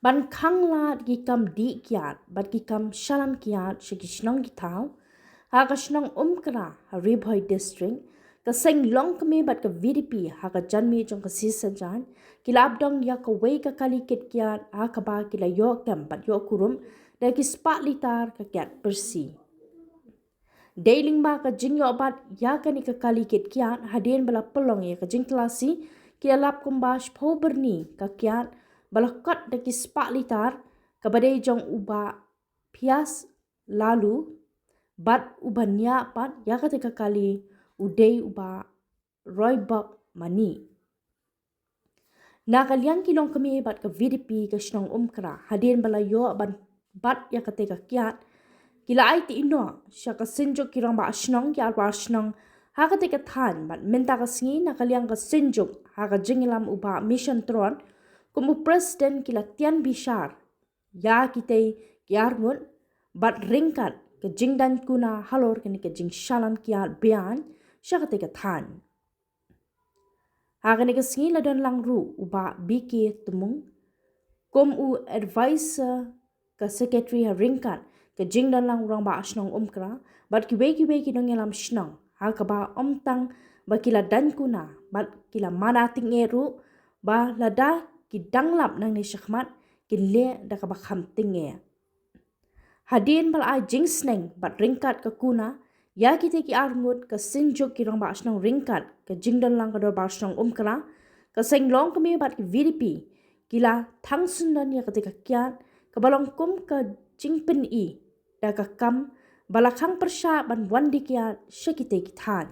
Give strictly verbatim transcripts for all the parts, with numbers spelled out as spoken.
ban khanglad ki kam dih kiad bad ki kam shalan kiad sha ki shnong ki thaw ha ka shnong Umkra ha Ri Bhoi District, ka seng longkmie bad ka V D P ha ka janmiet jong ka sngi Saitjaiñ ki la ap dong ïa kawei ka kali kit kiad ha kaba ki la ïoh kem bad ïoh kurum da ki spah litar ka kiad pyrsi. Dei lyngba ka jingïoh bat ïa kane ka kali kit kiad, hadien ba la pynlong ïa ka jingtlasi, ki la lap kumba shiphew byrni ka kiad ba la kot da ki spah litar, kaba dei jong u Bah Phias Laloo bad uba ñiah pat ïa kata ka kali u dei u Bah Roybok Mani. Na ka liang ki longkmie bad ka V D P ka shnong Umkra, hadien ba la ïoh ban bat ïa kata ka kiad, ki la aiti ïehnoh sha ka synjuk ki rangbah shnong, ki arwah shnong ha kata ka thaiñ, bad mynta ka sngi na ka liang ka synjuk ha ka jingïalam u Bah Mission Tron kum u president, ki la tian bishar ïa kitei ki arngut bad ryngkat ka jingdaiñ kuna halor kane ka jingshalan kiad biang sha kata ka thaiñ. Ha kane ka sngi la don lang ruh u Bah B K Tmung kum u advisor ka secretary ha ryngkat ka jingdon lang u rangbah shnong Umkra bad kiwei kiwei ki nongïalam shnong, ha kaba ym tang ba ki la daiñ kuna bad ki la mada tyngeh ruh, ba lada ki dang lap nangne shakhmat kin leh da kaba kham tyngeh. Hadien ba la ai jingsneng bad ryngkat ka kuna ïa kitei ki arngut, ka synjuk ki rangbah shnong ryngkat ka jingdon lang ka dorbar shnong Umkra, ka seng longkmie bad ki V D P ki la thang syndon ïa kata ka kiad, kaba long kum ka jingpyni da ka kam ba la khang pyrshah ban wan dih kiad sha kitei ki thaiñ.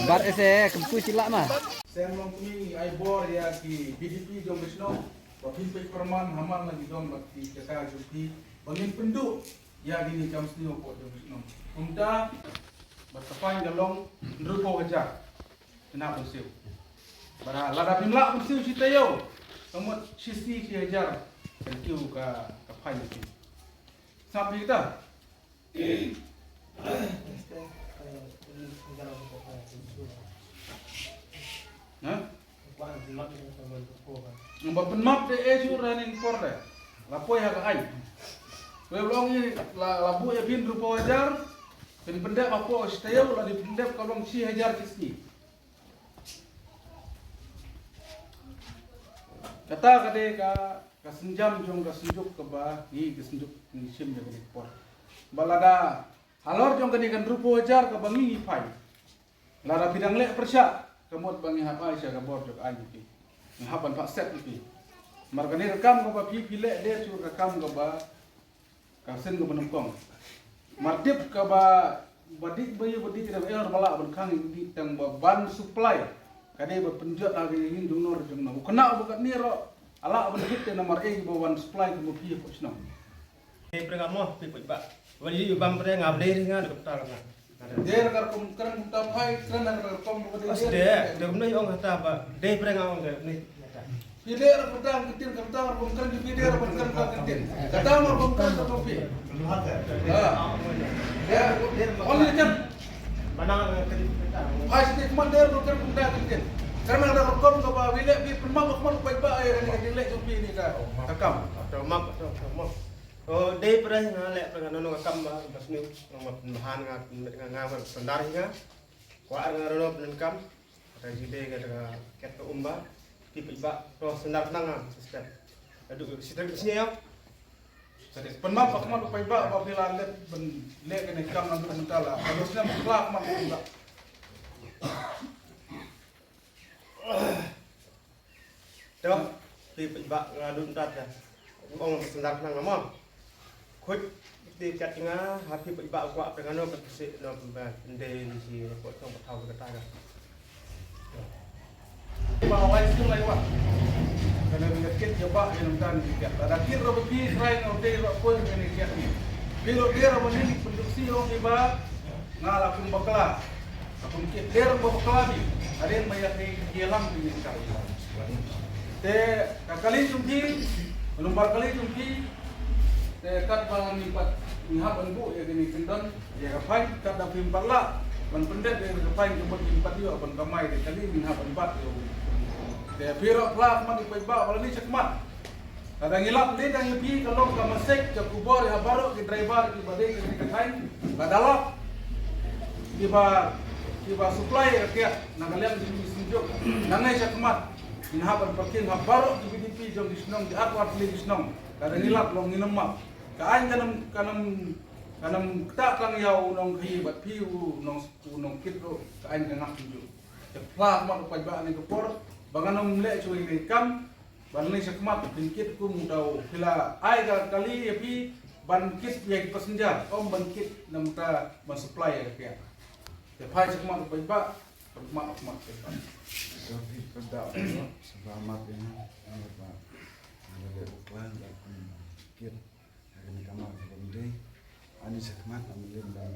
Bar ese kemtu sila ma. Seng longkmie ngi ai bor ïa ki V D P jong ka shnong ba phin peit pyrman ha man la ngi don bad ki kata jong phi ba ngin pynduh ïa kine ki kam sniew hapoh jong ka shnong. Kumta bad ka fine ka long hynriewphew hajar. Kena ban siew. Bad lada phim lah ban siew shi taïew, ka mut shi sngi shi hajar kan kiew ka, ka fine phi. Sngap phi kata? Ha? Ba pynmap de eh shuh, da ning por de la poi ha ka aiñ. Wei long i la, la buh ïa phi hynriewphew hajar. Phin pyndep hapoh shi taïew, lada pyndep ka long shi hajar shi sngi. Kata ka dei ka, ka sienjam jong ka synjuk kaba ngi ka synjuk ngi shim ïa kane ka por. Ba lada halor jong kane ka hynriewphew hajar kaba ngi ngi phai, lada phi dang leh pyrshah, ka mut ba ngi hap ai sha ka bor jong ka aiñ phi. Ngi hap ban phah set phi. Namar kane ka kam kaba phi phi leh dei shuh ka kam kaba ka sien kaba nyngkong. Mar tip kaba, ba dih ba ïa ba dih da ba ïa ba lah ban khang ïa dih tang ba ban supply. Ka dei ba pynjot ha ka ïing jong no jong no. U khynnah ba katne ruh a lah ban kit te namar ei ba wan supply ka ma phi ko shnong. Ei pre nga mo phi put ba. Wan ïa bam pre nga ble ri nga da kata ka. Dei ra ka rukom kren kumta phai, kren ra ka rukom ba dei. Os dei, dei kumno ong kata ba dei pre nga ong dei ni. Phi dei ra kumta ka ktien, kumta rukom kren phi dei ra kumta ka ktien. Kata ma rukom kren ka phi. Ha. Ya, only ten. Mana ka ktien. Phai sdei kumta dei ra kumta ka ktien. Kren ra rukom ka ba wi leh phi pynmap ba kumta ba ba ai ni ka leh jong phi ni ka. Ka kam. Map, map. O dei pre nga leh pre nga nono ka kam ba, ba sniew, nga ma pynbahan nga, nga, nga, nga, sandar hi nga. Kwah nga nono pyndonkam. Kata jingdei kata ka ket ka um ba. Phi pynbah to sandar nang nga, sister. Aduh, sister ka sniew. Pynmap ba khmat u paidbah ba phi la leh ban leh kane ka kam naduh mynta la. Aduh snem phi la khmat u paidbah. To, phi paidbah nga dun tat ya. Ong sendar nang nama. Khuid ti kat nga ha phi paidbah kwah pengano ka si no pemba pende ni si ko tong patau kata ka. Ba wai sum lai wa. Ka dang ïa kit ïa ba ïa nangtan ki kiad. Lada kit ruh ba phi trai nga u dei ruh poi ïa kane kiad ni. Phi ruh dei ruh ba ning pynduh si ruh ki ba nga la kum bakla. La kum kit dei ruh ba bakla phi. Hadien ba ïa ki ïa lam phi ni ka. Te ka kali jong phi, nombar kali jong phi. Te kat ba ngi pat ngi hap ban buh ïa kane kyndon. Ïa ka paiñ, kat da phim pat lah ban pyndep ïa ka paiñ ka mut phim pat ïoh ban kamai, te kali ngin hap ban bat ïa u. Te phi ruh phla khmat ïa u paidbah ba lane shakhmat. Lada ngi lap lei tang ïa phi ka long ka message ka khubor ïa baroh ki driver kiba dei ka dei ka thaiñ. Lada lap kiba, kiba supply ïa ka kiad na ka liang jong ki Synjuk. Nangne shakhmat ngin hap ban parking ha baroh ki B D P jong ki shnong, ki arphew tylli ki shnong. Lada ngi lap long ngin ym map. Ka aiñ kan ym, kan ym, kan ym ktah tang ïa u nongkhaïi bad phi u nong, u nongkit ruh, ka aiñ ka ngap kumjuh. Te phla khmat u paidbah ha kane ka por ba ngan ym leh shuh ïa kane ka kam, ban leit shakhmat phin kit kum uta u. Phi la ai ka kali ïa phi ban kit ïa ki passenger, ym ban kit na uta ban supply ïa ka kiad. Te phai shakhmat u paidbah, khmat, khmat u paidbah. Ka phi ka da, sngewbha map ïa nga, nga ba nga leh u klan da kum kit. Ha kane ka mar kaba ym dei, ani shakhmat ym lem ban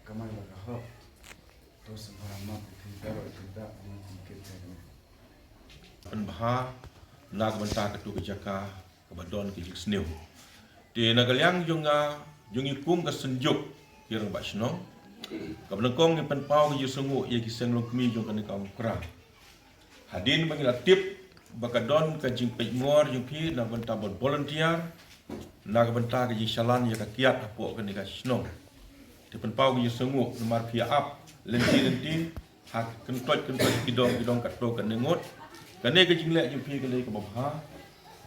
kamai ba ka hok. To sngewbha map ïa phi baroh ïa phi da, ani phi kit ha kane. Pynbha na ka bynta katu ka jaka kaba don ka jingsniew. Te na ka liang jong nga, jong ngi kum ka Synjuk ki rangbah shnong, kaba nyngkong ngi pynpaw ka jingsngewnguh ïa ki seng longkmie jong kane ka Umkra. Hadien ba ngi la tip ba ka don ka jingpeit ngor jong phi na ka bynta ban volunteer na ka bynta ka jingshalan ïa ka kiad hapoh kane ka shnong. Te pynpaw ka jingsngewnguh namar phi ap lynti lynti ha kyntoit kyntoit, ki dong ki dong katto katne ngut. Kane ka jingleh jong phi ka dei kaba bha.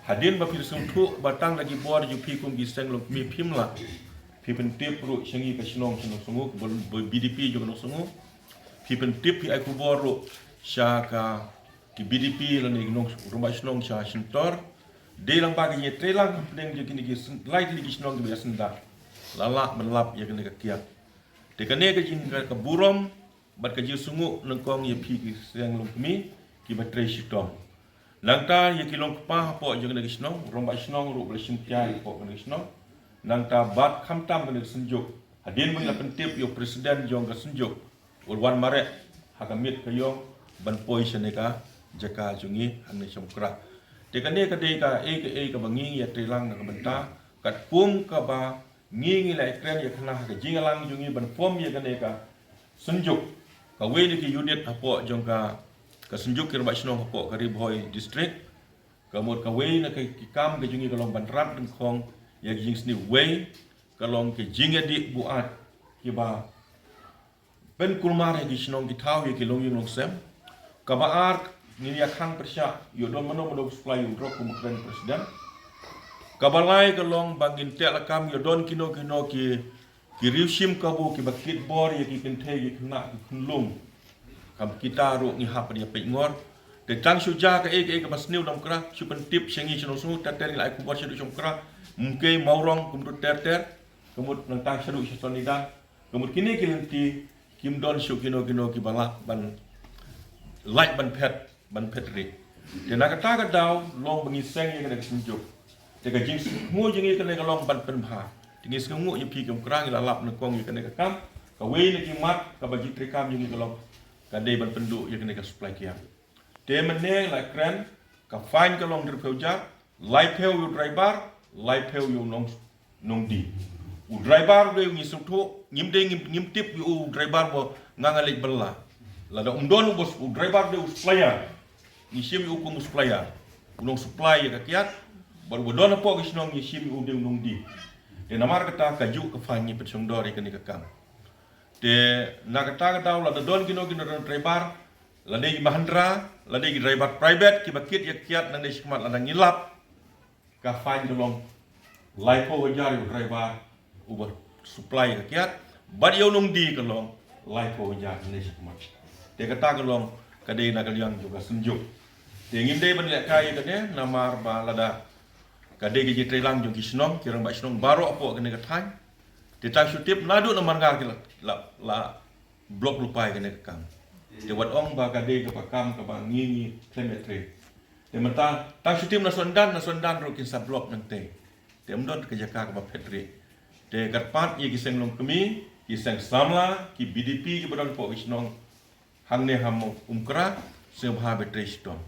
Hadien ba phi sngewthuh ba tang da ki bor jong phi kum ki seng longkmie phim lah, phi pyntip ruh sha ngi ka shnong sha Nongsongu, ka B D P jong Nongsongu. Phi pyntip, phi ai khubor ruh sha ka ki B D P lane ki nong, rangbah shnong sha Shyntor. Dei lang ba ki ïatreilang hapdeng jong kine ki syn-, lai tylli ki shnong kiba ïasyndah. La lah ban lap ïa kane ka kiad. Te kane ka jing ka, ka burom bad ka jingsngewnguh nyngkong ïa phi ki seng longkmie kiba trei shitom. Nangta ïa ki longkpa hapoh jong kane ka shnong, rangbah shnong ruh ba la shim khia hapoh kane ka shnong. Nangta bad khamtam kane ka Synjuk. Hadien ba ngi la pyntip ïa u president jong ka Synjuk, u la wan mareh ha ka miet ka ïong ban poi shane ka jaka jong ngi hangne sha Umkra. Te kane ka dei kaei kaei kaba ngi ïatreilang na ka bynta katkum kaba ngi, ngi la ïakren ïakynna ha ka jingïalang jong ngi ban form ïa kane ka Synjuk, kawei na ki unit hapoh jong ka, ka Synjuk ki rangbah shnong hapoh ka Ri Bhoi District. Ka mut kawei na ki kam ka jong ngi ka long ban rat dyngkhong ïa ki jingsniew. Wei ka long ki jingïadih buaid kiba pynkulmar ïa ki shnong ki thaw ïa ki longïing longsem. Kaba ar, ngin ïa khang pyrshah ïoh don mano mano supply ïa u drok kum kren president. Kaba lai ka long ba ngin teh lakam ïoh don kino kino ki, ki riewshim kabu kiba kit bor ïa ki kynthei ki khynnah ki khunlung. Kam kita ruh ngi hap ïa peit ngor. Te tang shu jia kaei kaei kaba sniew dang kra, shu pyntip sha ngi sha Nongsongu, ter ter ngi la ai khubor shaduh sha Umkra. Mungkei, Mawrong, kumtu ter ter. Ka mut nangta shaduh sha Sonidan. Ka mut kine ki lynti kim don shuh kino kino kiba lah ban lait ban phet, ban phet ri. Te na kata ka daw long ba ngi seng ïa kane ka Synjuk. Te ka jingsngew jong ngi kane ka long ban pynbha. Te ngi sngewnguh ïa phi ki Umkra, ngi la lap nyngkong ïa kane ka kam. Kawei na ki mat kaba jingtrei kam jong ngi ka long ka dei ban pynduh ïa kane ka supply kiad. Te mynne la kren, ka fine ka long hynriewphew hajar, laiphew ïa u driver, laiphew ïa u nong, nongdie. U driver u dei, ngi sngewthuh, ngim dei, ngim, ngim tip ïa u driver ba nga nga leit bylla. Lada um don u bos, u driver u dei u supplier. Ngi shim ïa u kum u supplier. U nong supply ïa ka kiad, bad uba don hapoh ka shnong ngi shim ïa u dei u nongdie. Te namar kata kajuh ka fine ngi pynshongdor ïa kane ka kam. Te na kata ka daw lada don kino kino driver, lada ki Mahindra, lada ki driver private kiba kit ïa ka kiad nangne shakhmat lada ngi lap, ka fine ka long laiphew hajar ïa u driver uba supply ïa ka kiad, bad ïa u nongdie ka long laiphew hajar nangne shakhmat. Te kata ka long ka dei na ka liang jong ka Synjuk. Te ngim dei ban lehkai ïa kane namar ba lada ka dei ka jingtreilang jong ki shnong, ki rangbah shnong baroh hapoh kane ka thaiñ. Te tang shu tip naduh na Marngar ki la, la, la block lypa ïa kane ka kam. Te wat ong ba ka dei kaba kam kaba ngi ngi khlem ïatrei. Te mynta tang shu tim na Suandan, na Suandan ruh kin sa block nangtei. Te ym don ka jaka kaba phet rieh. Te kyrpad ïa ki seng longkmie, ki seng samla, ki B D P kiba don hapoh ki shnong hangne ha Umkra, sngewbha ba trei shitom.